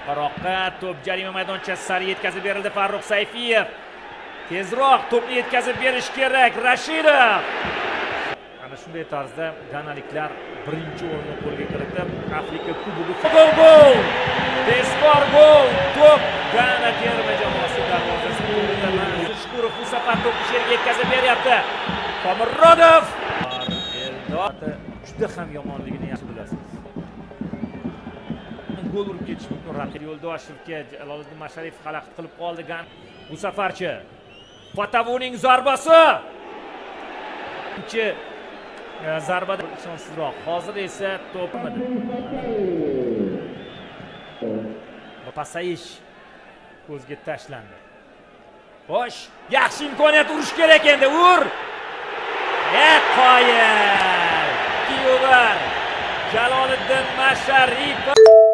Orqaroqqa to'p jarima maydonchasi sari yetkazib berildi. Farruh Sayfiyev. Tezroq to'pni yetkazib berish kerak. Rashidov. Ana shunday tarzda ganaliklar birinchi o'rinni qo'lga kiritib, Afrika Kubogi. Gol, gol! Tezkor gol! To'p Gana terma jamoasi darvozasi to'g'rida. Shukurov bu safar to'pni sherga yetkazib beryapti. Xomurodov. Eldor juda ham yomonligini yaxshi bilasiz. Gol urib ketish mumkin raqib. Yo'ldoshevga Jaloliddin Masharipov xalaqit qilib qoldi. Gan bu safarchi Fatavuning zarbasi. Ikkinchi zarbada ishonchsizroq. Hozir esa to'pmidi. Va pasayish ko'zga tashlandi. Xo'sh, yaxshi imkoniyat, urish kerak endi. Ur! E, qoyil! Kiyuvar Jaloliddin Masharipov.